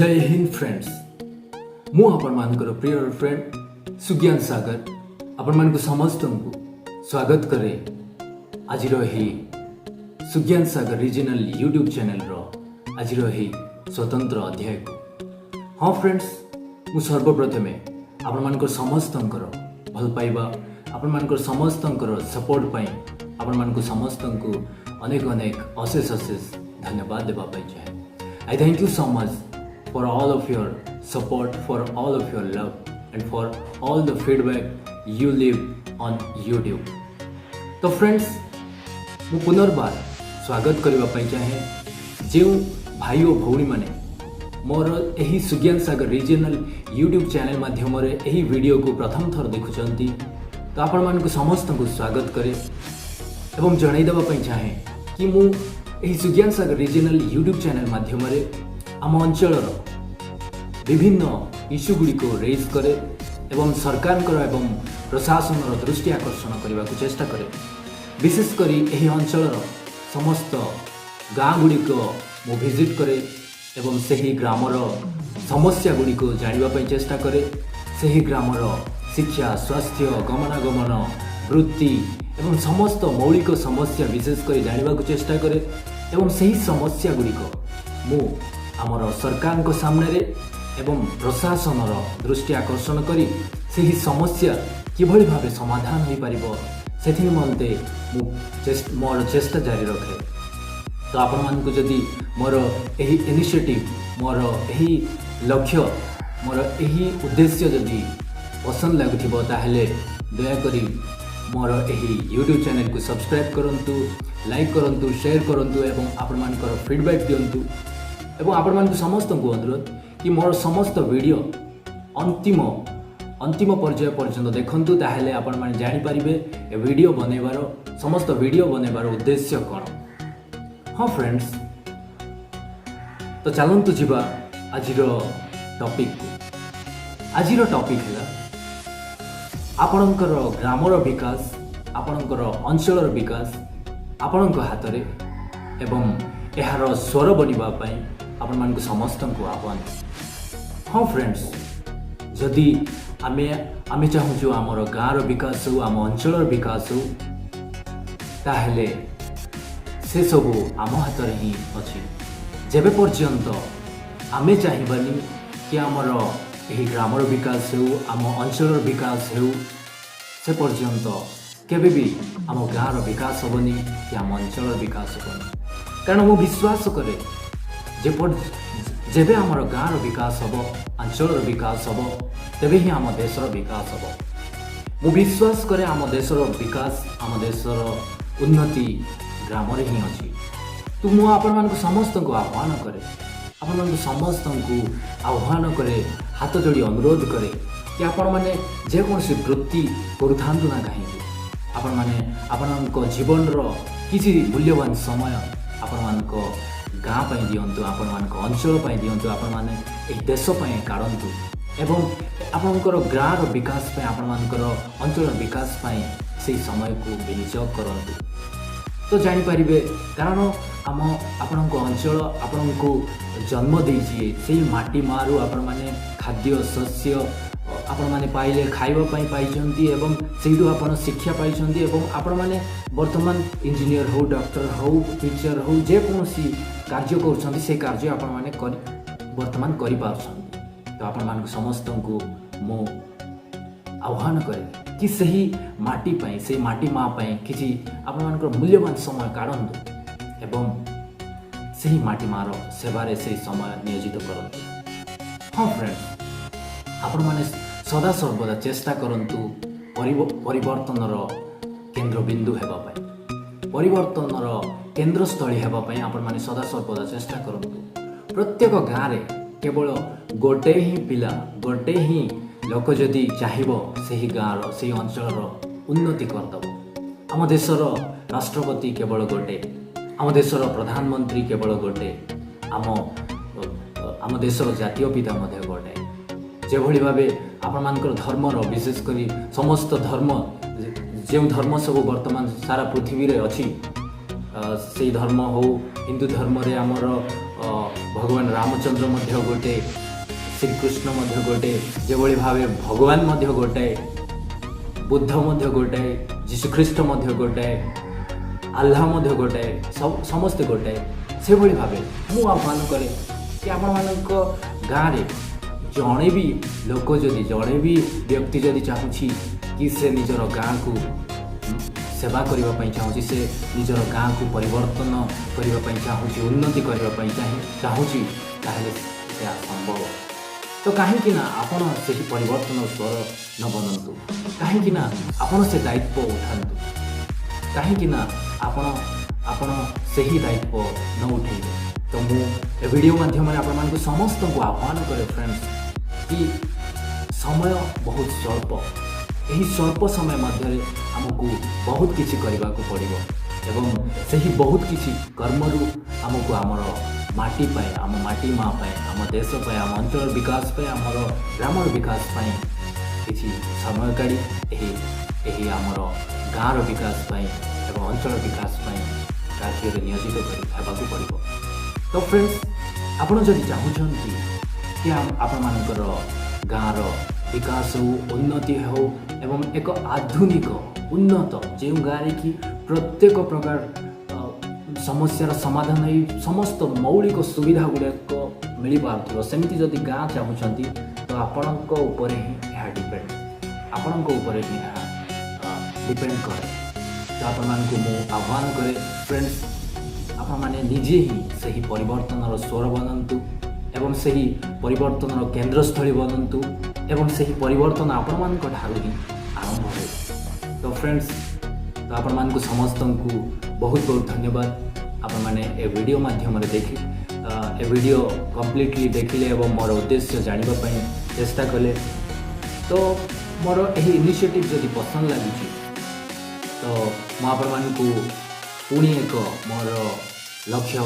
ଜୟ Hind friends. ମୁଁ ଆପଣମାନଙ୍କର ପ୍ରିୟ friend Sujnan ସାଗର ଆପଣମାନଙ୍କୁ ସମସ୍ତଙ୍କୁ ସ୍ୱାଗତ କରେ ଆଜିର ଏହି ସୁଜ୍ଞାନ ସାଗର ରିଜିନାଲ ୟୁଟ୍ୟୁବ୍ ଚ୍ୟାନେଲର ଆଜିର ଏହି ସ୍ୱତନ୍ତ୍ର ଅଧ୍ୟାୟକୁ। ହଁ ଫ୍ରେଣ୍ଡସ୍, ମୁଁ ସର୍ବପ୍ରଥମେ ଆପଣମାନଙ୍କର ସମସ୍ତଙ୍କର ଭଲ ପାଇବା, ଆପଣମାନଙ୍କର ସମସ୍ତଙ୍କର ସପୋର୍ଟ ପାଇଁ ଆପଣମାନଙ୍କୁ ସମସ୍ତଙ୍କୁ ଅନେକ ଅନେକ ଅଶେଷ ଅଶେଷ ଧନ୍ୟବାଦ ଦେବା ପାଇଁ ଚାହେଁ। I thank you so much for all of your support, for all of your love, and for all the feedback you leave on YouTube. ତ ଫ୍ରେଣ୍ଡସ୍, ମୁଁ ପୁନର୍ବାର ସ୍ୱାଗତ କରିବା ପାଇଁ ଚାହେଁ ଯେଉଁ ଭାଇ ଓ ଭଉଣୀମାନେ ମୋର ଏହି ସୁଜ୍ଞାନ ସାଗର ରିଜିଓନାଲ ୟୁଟ୍ୟୁବ୍ ଚ୍ୟାନେଲ୍ ମାଧ୍ୟମରେ ଏହି ଭିଡ଼ିଓକୁ ପ୍ରଥମ ଥର ଦେଖୁଛନ୍ତି। ତ ଆପଣମାନଙ୍କୁ ସମସ୍ତଙ୍କୁ ସ୍ୱାଗତ କରେ ଏବଂ ଜଣାଇ ଦେବା ପାଇଁ ଚାହେଁ କି ମୁଁ ଏହି ସୁଜ୍ଞାନ ସାଗର ରିଜିଓନାଲ ୟୁଟ୍ୟୁବ୍ ଚ୍ୟାନେଲ୍ ମାଧ୍ୟମରେ ଆମ ଅଞ୍ଚଳର ବିଭିନ୍ନ ଇସ୍ୟୁ ଗୁଡ଼ିକୁ ରେଜ୍ କରେ ଏବଂ ସରକାରଙ୍କର ଏବଂ ପ୍ରଶାସନର ଦୃଷ୍ଟି ଆକର୍ଷଣ କରିବାକୁ ଚେଷ୍ଟା କରେ। ବିଶେଷ କରି ଏହି ଅଞ୍ଚଳର ସମସ୍ତ ଗାଁ ଗୁଡ଼ିକ ମୁଁ ଭିଜିଟ୍ କରେ ଏବଂ ସେହି ଗ୍ରାମର ସମସ୍ୟା ଗୁଡ଼ିକୁ ଜାଣିବା ପାଇଁ ଚେଷ୍ଟା କରେ। ସେହି ଗ୍ରାମର ଶିକ୍ଷା, ସ୍ୱାସ୍ଥ୍ୟ, ଗମନାଗମନ, ବୃତ୍ତି ଏବଂ ସମସ୍ତ ମୌଳିକ ସମସ୍ୟା ବିଶେଷ କରି ଜାଣିବାକୁ ଚେଷ୍ଟା କରେ ଏବଂ ସେହି ସମସ୍ୟା ଗୁଡ଼ିକ ମୁଁ ଆମର ସରକାରଙ୍କ ସାମ୍ନାରେ ଏବଂ ପ୍ରଶାସନର ଦୃଷ୍ଟି ଆକର୍ଷଣ କରି ସେହି ସମସ୍ୟା କିଭଳି ଭାବେ ସମାଧାନ ହୋଇପାରିବ, ସେଥି ନିମନ୍ତେ ମୁଁ ମୋର ଚେଷ୍ଟା ଜାରି ରଖେ। ତ ଆପଣମାନଙ୍କୁ ଯଦି ମୋର ଏହି ଇନିସିଏଟିଭ୍, ମୋର ଏହି ଲକ୍ଷ୍ୟ, ମୋର ଏହି ଉଦ୍ଦେଶ୍ୟ ଯଦି ପସନ୍ଦ ଲାଗୁଥିବ, ତାହେଲେ ଦୟାକରି ମୋର ଏହି ୟୁଟ୍ୟୁବ୍ ଚ୍ୟାନେଲକୁ ସବସ୍କ୍ରାଇବ୍ କରନ୍ତୁ, ଲାଇକ୍ କରନ୍ତୁ, ସେୟାର କରନ୍ତୁ ଏବଂ ଆପଣମାନଙ୍କର ଫିଡ଼ବ୍ୟାକ୍ ଦିଅନ୍ତୁ। ଏବଂ ଆପଣମାନଙ୍କୁ ସମସ୍ତଙ୍କୁ ଅନୁରୋଧ କି ମୋର ସମସ୍ତ ଭିଡ଼ିଓ ଅନ୍ତିମ ଅନ୍ତିମ ପର୍ଯ୍ୟାୟ ପର୍ଯ୍ୟନ୍ତ ଦେଖନ୍ତୁ। ତାହେଲେ ଆପଣମାନେ ଜାଣିପାରିବେ ଏ ଭିଡ଼ିଓ ବନେଇବାର, ସମସ୍ତ ଭିଡ଼ିଓ ବନେଇବାର ଉଦ୍ଦେଶ୍ୟ କ'ଣ। ହଁ ଫ୍ରେଣ୍ଡସ୍, ତ ଚାଲନ୍ତୁ ଯିବା ଆଜିର ଟପିକକୁ। ଆଜିର ଟପିକ୍ ହେଲା ଆପଣଙ୍କର ଗ୍ରାମର ବିକାଶ, ଆପଣଙ୍କର ଅଞ୍ଚଳର ବିକାଶ ଆପଣଙ୍କ ହାତରେ ଏବଂ ଏହାର ସ୍ୱର ବନିବା ପାଇଁ ଆପଣମାନଙ୍କୁ ସମସ୍ତଙ୍କୁ ଆହ୍ୱାନ। ହଁ ଫ୍ରେଣ୍ଡସ୍, ଯଦି ଆମେ ଚାହୁଁଛୁ ଆମର ଗାଁର ବିକାଶ ହେଉ, ଆମ ଅଞ୍ଚଳର ବିକାଶ ହେଉ, ତାହେଲେ ସେସବୁ ଆମ ହାତରେ ହିଁ ଅଛି। ଯେବେ ପର୍ଯ୍ୟନ୍ତ ଆମେ ଚାହିଁବାନି କି ଆମର ଏହି ଗ୍ରାମର ବିକାଶ ହେଉ, ଆମ ଅଞ୍ଚଳର ବିକାଶ ହେଉ, ସେ ପର୍ଯ୍ୟନ୍ତ କେବେ ବି ଆମ ଗାଁର ବିକାଶ ହେବନି କି ଆମ ଅଞ୍ଚଳର ବିକାଶ ହେବନି। କାରଣ ମୁଁ ବିଶ୍ୱାସ କରେ ଯେ ଯେବେ ଆମର ଗାଁର ବିକାଶ ହେବ, ଅଞ୍ଚଳର ବିକାଶ ହେବ, ତେବେ ହିଁ ଆମ ଦେଶର ବିକାଶ ହେବ। ମୁଁ ବିଶ୍ୱାସ କରେ ଆମ ଦେଶର ବିକାଶ, ଆମ ଦେଶର ଉନ୍ନତି ଗ୍ରାମରେ ହିଁ ଅଛି। ତ ମୁଁ ଆପଣମାନଙ୍କୁ ସମସ୍ତଙ୍କୁ ଆହ୍ୱାନ କରେ, ଆପଣମାନଙ୍କୁ ସମସ୍ତଙ୍କୁ ଆହ୍ୱାନ କରେ, ହାତ ଯୋଡ଼ି ଅନୁରୋଧ କରେ କି ଆପଣମାନେ ଯେକୌଣସି ବୃତ୍ତି କରୁଥାନ୍ତୁ ନା କାହିଁକି, ଆପଣମାନେ ଆପଣଙ୍କ ଜୀବନର କିଛି ମୂଲ୍ୟବାନ ସମୟ ଆପଣମାନଙ୍କ ଗାଁ ପାଇଁ ଦିଅନ୍ତୁ, ଆପଣମାନଙ୍କ ଅଞ୍ଚଳ ପାଇଁ ଦିଅନ୍ତୁ, ଆପଣମାନେ ଏହି ଦେଶ ପାଇଁ କାଢ଼ନ୍ତୁ ଏବଂ ଆପଣଙ୍କର ଗାଁର ବିକାଶ ପାଇଁ, ଆପଣମାନଙ୍କର ଅଞ୍ଚଳର ବିକାଶ ପାଇଁ ସେହି ସମୟକୁ ବିନିଯୋଗ କରନ୍ତୁ। ତ ଜାଣିପାରିବେ, କାରଣ ଆମ ଆପଣଙ୍କ ଅଞ୍ଚଳ ଆପଣଙ୍କୁ ଜନ୍ମ ଦେଇଛି। ସେଇ ମାଟି ମାଆରୁ ଆପଣମାନେ ଖାଦ୍ୟ ଶସ୍ୟ ଆପଣମାନେ ପାଇଲେ, ଖାଇବା ପାଇଁ ପାଇଛନ୍ତି ଏବଂ ସେଇଠୁ ଆପଣ ଶିକ୍ଷା ପାଇଛନ୍ତି ଏବଂ ଆପଣମାନେ ବର୍ତ୍ତମାନ ଇଞ୍ଜିନିୟର ହଉ, ଡକ୍ଟର ହଉ, ଟିଚର ହଉ, ଯେକୌଣସି କାର୍ଯ୍ୟ କରୁଛନ୍ତି, ସେ କାର୍ଯ୍ୟ ଆପଣମାନେ କରି ବର୍ତ୍ତମାନ କରିପାରୁଛନ୍ତି। ତ ଆପଣମାନଙ୍କୁ ସମସ୍ତଙ୍କୁ ମୁଁ ଆହ୍ୱାନ କରେ କି ସେହି ମାଟି ପାଇଁ, ସେଇ ମାଟି ମା ପାଇଁ କିଛି ଆପଣମାନଙ୍କର ମୂଲ୍ୟବାନ ସମୟ କାଢ଼ନ୍ତୁ ଏବଂ ସେହି ମାଟି ମାର ସେବାରେ ସେହି ସମୟ ନିୟୋଜିତ କରନ୍ତୁ। ହଁ ଫ୍ରେଣ୍ଡ, ଆପଣମାନେ ସଦାସର୍ବଦା ଚେଷ୍ଟା କରନ୍ତୁ ପରିବର୍ତ୍ତନର କେନ୍ଦ୍ରବିନ୍ଦୁ ହେବା ପାଇଁ, ପରିବର୍ତ୍ତନର କେନ୍ଦ୍ରସ୍ଥଳୀ ହେବା ପାଇଁ ଆପଣମାନେ ସଦାସର୍ବଦା ଚେଷ୍ଟା କରନ୍ତୁ। ପ୍ରତ୍ୟେକ ଗାଁରେ କେବଳ ଗୋଟେ ହିଁ ପିଲା, ଗୋଟେ ହିଁ ଲୋକ ଯଦି ଚାହିଁବ, ସେହି ଗାଁର, ସେହି ଅଞ୍ଚଳର ଉନ୍ନତି କରିଦେବ। ଆମ ଦେଶର ରାଷ୍ଟ୍ରପତି କେବଳ ଗୋଟେ, ଆମ ଦେଶର ପ୍ରଧାନମନ୍ତ୍ରୀ କେବଳ ଗୋଟେ, ଆମ ଦେଶର ଜାତୀୟ ପିତା ମଧ୍ୟ ଗୋଟେ। ଯେଭଳି ଭାବେ ଆପଣମାନଙ୍କର ଧର୍ମର, ବିଶେଷ କରି ସମସ୍ତ ଧର୍ମ, ଯେଉଁ ଧର୍ମ ସବୁ ବର୍ତ୍ତମାନ ସାରା ପୃଥିବୀରେ ଅଛି, ସେଇ ଧର୍ମ ହଉ, ହିନ୍ଦୁ ଧର୍ମରେ ଆମର ଭଗବାନ ଭଗବାନ ରାମଚନ୍ଦ୍ର ମଧ୍ୟ ଗୋଟେ, ଶ୍ରୀକୃଷ୍ଣ ମଧ୍ୟ ଗୋଟେ, ଯେଭଳି ଭାବେ ଭଗବାନ ମଧ୍ୟ ଗୋଟାଏ, ବୁଦ୍ଧ ମଧ୍ୟ ଗୋଟାଏ, ଯୀଶୁଖ୍ରୀଷ୍ଟ ମଧ୍ୟ ଗୋଟାଏ, ଆଲ୍ଲାହ ମଧ୍ୟ ଗୋଟାଏ, ସବୁ ସମସ୍ତେ ଗୋଟାଏ। ସେଭଳି ଭାବେ ମୁଁ ଆହ୍ୱାନ କରେ କି ଆପଣମାନଙ୍କ ଗାଁରେ ଜଣେ ବି ଲୋକ ଯଦି, ଜଣେ ବି ବ୍ୟକ୍ତି ଯଦି ଚାହୁଁଛି କି ସେ ନିଜର ଗାଁକୁ ସେବା କରିବା ପାଇଁ ଚାହୁଁଛି, ସେ ନିଜର ଗାଁକୁ ପରିବର୍ତ୍ତନ କରିବା ପାଇଁ ଚାହୁଁଛି, ଉନ୍ନତି କରିବା ପାଇଁ ଚାହୁଁଛି, ତାହେଲେ ଏହା ସମ୍ଭବ। ତ କାହିଁକି ନା ଆପଣ ସେହି ପରିବର୍ତ୍ତନ ସ୍ୱର ନ ବନନ୍ତୁ? କାହିଁକି ନା ଆପଣ ସେ ଦାୟିତ୍ୱ ଉଠାନ୍ତୁ? କାହିଁକି ନା ଆପଣ ସେହି ଦାୟିତ୍ୱ ନ ଉଠେଇବେ? ତ ମୁଁ ଏ ଭିଡ଼ିଓ ମାଧ୍ୟମରେ ଆପଣମାନଙ୍କୁ ସମସ୍ତଙ୍କୁ ଆହ୍ୱାନ କରେ ଫ୍ରେଣ୍ଡସ୍ କି ସମୟ ବହୁତ ସ୍ୱଳ୍ପ। ଏହି ସ୍ୱଳ୍ପ ସମୟ ମଧ୍ୟରେ ଆମକୁ ବହୁତ କିଛି କରିବାକୁ ପଡ଼ିବ ଏବଂ ସେହି ବହୁତ କିଛି କର୍ମରୁ ଆମକୁ ଆମର ମାଟି ପାଇଁ, ଆମ ମାଟି ମା ପାଇଁ, ଆମ ଦେଶ ପାଇଁ, ଆମ ଅଞ୍ଚଳର ବିକାଶ ପାଇଁ, ଆମର ଗ୍ରାମର ବିକାଶ ପାଇଁ କିଛି ସମୟ କାଢ଼ି ଏହି ଆମର ଗାଁର ବିକାଶ ପାଇଁ ଏବଂ ଅଞ୍ଚଳ ବିକାଶ ପାଇଁ କାର୍ଯ୍ୟରେ ନିୟୋଜିତ କରି ହେବାକୁ ପଡ଼ିବ। ତ ଫ୍ରେଣ୍ଡସ୍, ଆପଣ ଯଦି ଚାହୁଁଛନ୍ତି କି ଆପଣମାନଙ୍କର ଗାଁର ବିକାଶ ହେଉ, ଉନ୍ନତି ହେଉ ଏବଂ ଏକ ଆଧୁନିକ ଉନ୍ନତ, ଯେଉଁ ଗାଁରେ କି ପ୍ରତ୍ୟେକ ପ୍ରକାର ସମସ୍ୟାର ସମାଧାନ ହେଇ ସମସ୍ତ ମୌଳିକ ସୁବିଧା ଗୁଡ଼ିକ ମିଳିପାରୁଥିବ, ସେମିତି ଯଦି ଗାଁ ଚାହୁଁଛନ୍ତି, ତ ଆପଣଙ୍କ ଉପରେ ହିଁ ଏହା ଡିପେଣ୍ଡ, ଆପଣଙ୍କ ଉପରେ ହିଁ ଏହା ଡିପେଣ୍ଡ କରେ। ତ ଆପଣମାନଙ୍କୁ ମୁଁ ଆହ୍ୱାନ କରେ ଫ୍ରେଣ୍ଡସ୍, ଆପଣମାନେ ନିଜେ ହିଁ ସେହି ପରିବର୍ତ୍ତନର ସ୍ୱର ବନନ୍ତୁ ଏବଂ ସେହି ପରିବର୍ତ୍ତନର କେନ୍ଦ୍ରସ୍ଥଳୀ ବନନ୍ତୁ ଏବଂ ସେହି ପରିବର୍ତ୍ତନ ଆପଣମାନଙ୍କ ଠାରୁ ହିଁ ଆରମ୍ଭ ହେଉ। ତ ଫ୍ରେଣ୍ଡସ୍, ତ ଆପଣମାନଙ୍କୁ ସମସ୍ତଙ୍କୁ ବହୁତ ବହୁତ ଧନ୍ୟବାଦ। ଆପଣମାନେ ଏ ଭିଡ଼ିଓ ମାଧ୍ୟମରେ ଦେଖି ଏ ଭିଡ଼ିଓ କମ୍ପ୍ଲିଟଲି ଦେଖିଲେ ଏବଂ ମୋର ଉଦ୍ଦେଶ୍ୟ ଜାଣିବା ପାଇଁ ଚେଷ୍ଟା କଲେ। ତ ମୋର ଏହି ଇନିସିଏଟିଭ୍ ଯଦି ପସନ୍ଦ ଲାଗୁଛି, ତ ମୁଁ ଆପଣମାନଙ୍କୁ ପୁଣି ଏକ ମୋର ଲକ୍ଷ୍ୟ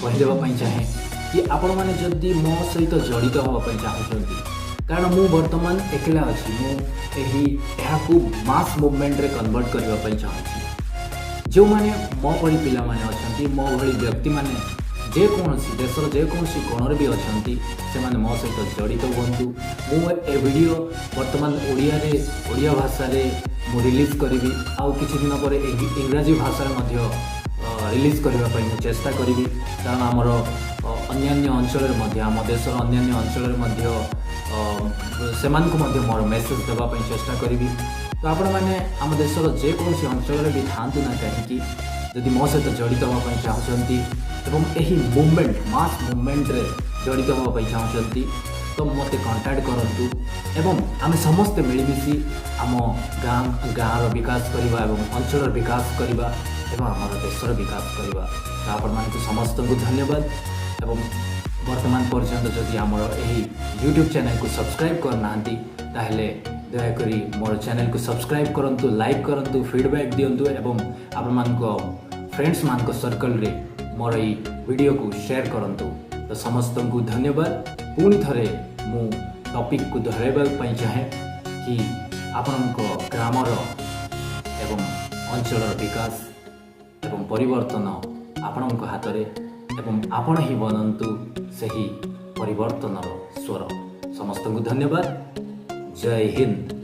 କହିଦେବା ପାଇଁ ଚାହେଁ କି ଆପଣମାନେ ଯଦି ମୋ ସହିତ ଜଡ଼ିତ ହେବା ପାଇଁ ଚାହୁଁଛନ୍ତି, କାରଣ ମୁଁ ବର୍ତ୍ତମାନ ଏକଲା ଅଛି, ମୁଁ ଏହାକୁ ମାସ୍ ମୁଭମେଣ୍ଟରେ କନଭର୍ଟ କରିବା ପାଇଁ ଚାହୁଁଛି। ଯେଉଁମାନେ ମୋ ଭଳି ପିଲାମାନେ ଅଛନ୍ତି, ମୋ ଭଳି ବ୍ୟକ୍ତିମାନେ ଯେକୌଣସି ଦେଶର ଯେକୌଣସି କୋଣରେ ବି ଅଛନ୍ତି, ସେମାନେ ମୋ ସହିତ ଜଡ଼ିତ ହୁଅନ୍ତୁ। ମୁଁ ଏ ଭିଡ଼ିଓ ବର୍ତ୍ତମାନ ଓଡ଼ିଆରେ, ଓଡ଼ିଆ ଭାଷାରେ ମୁଁ ରିଲିଜ୍ କରିବି। ଆଉ କିଛି ଦିନ ପରେ ଇଂରାଜୀ ଭାଷାରେ ମଧ୍ୟ ରିଲିଜ୍ କରିବା ପାଇଁ ମୁଁ ଚେଷ୍ଟା କରିବି, କାରଣ ଆମର ଅନ୍ୟାନ୍ୟ ଅଞ୍ଚଳରେ ମଧ୍ୟ, ଆମ ଦେଶର ଅନ୍ୟାନ୍ୟ ଅଞ୍ଚଳରେ ମଧ୍ୟ ସେମାନଙ୍କୁ ମଧ୍ୟ ମୋର ମେସେଜ୍ ଦେବା ପାଇଁ ଚେଷ୍ଟା କରିବି। ତ ଆପଣମାନେ ଆମ ଦେଶର ଯେକୌଣସି ଅଞ୍ଚଳରେ ବି ଥାଆନ୍ତୁ ନା କାହିଁକି, ଯଦି ମୋ ସହିତ ଜଡ଼ିତ ହେବା ପାଇଁ ଚାହୁଁଛନ୍ତି ଏବଂ ଏହି ମୁଭମେଣ୍ଟ, ମାସ୍ ମୁଭମେଣ୍ଟରେ ଜଡ଼ିତ ହେବା ପାଇଁ ଚାହୁଁଛନ୍ତି, ତ ମୋତେ କଣ୍ଟାକ୍ଟ କରନ୍ତୁ ଏବଂ ଆମେ ସମସ୍ତେ ମିଳିମିଶି ଆମ ଗାଁର ବିକାଶ କରିବା ଏବଂ ଅଞ୍ଚଳର ବିକାଶ କରିବା ଏବଂ ଆମର ଦେଶର ବିକାଶ କରିବା। ତ ଆପଣମାନଙ୍କୁ ସମସ୍ତଙ୍କୁ ଧନ୍ୟବାଦ ଏବଂ ବର୍ତ୍ତମାନ ପର୍ଯ୍ୟନ୍ତ ଯଦି ଆମର ଏହି ୟୁଟ୍ୟୁବ୍ ଚ୍ୟାନେଲକୁ ସବସ୍କ୍ରାଇବ୍ କରିନାହାନ୍ତି, ତାହେଲେ ଦୟାକରି ମୋର ଚ୍ୟାନେଲକୁ ସବସ୍କ୍ରାଇବ୍ କରନ୍ତୁ, ଲାଇକ୍ କରନ୍ତୁ, ଫିଡ଼ବ୍ୟାକ୍ ଦିଅନ୍ତୁ ଏବଂ ଆପଣମାନଙ୍କ ଫ୍ରେଣ୍ଡସ୍ମାନଙ୍କ ସର୍କଲରେ ମୋର ଏଇ ଭିଡ଼ିଓକୁ ସେୟାର କରନ୍ତୁ। ତ ସମସ୍ତଙ୍କୁ ଧନ୍ୟବାଦ। ପୁଣି ଥରେ ମୁଁ ଟପିକ୍କୁ ଦୋହରାଇବା ପାଇଁ ଚାହେଁ କି ଆପଣଙ୍କ ଗ୍ରାମର ଏବଂ ଅଞ୍ଚଳର ବିକାଶ ଏବଂ ପରିବର୍ତ୍ତନ ଆପଣଙ୍କ ହାତରେ ଏବଂ ଆପଣ ହିଁ ବନନ୍ତୁ ସେହି ପରିବର୍ତ୍ତନର ସ୍ୱର। ସମସ୍ତଙ୍କୁ ଧନ୍ୟବାଦ। ଜୟ ହିନ୍ଦ।